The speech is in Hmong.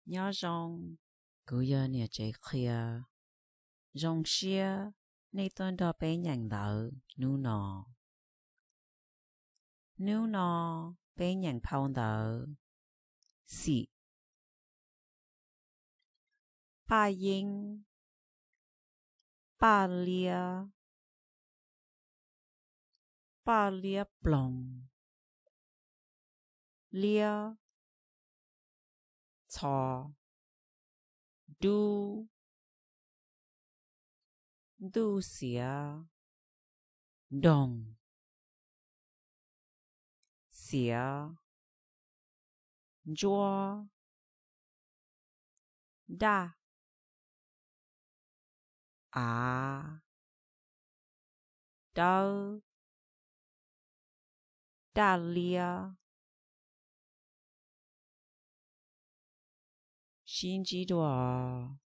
Nyob zoo, kuv yog niam tsev qhia. Zoo siab nej tuaj nrog peb nyeem ntawv hnub no. Hnub no peb nyeem phau ntawv Xim. Paj yeeb, paj liab, paj liab ploog, liab, txho, dub, ntuj xiav, nroog, xiav, ntsuab, daj, av, dawb, daj liab. Sib ntsib dua os.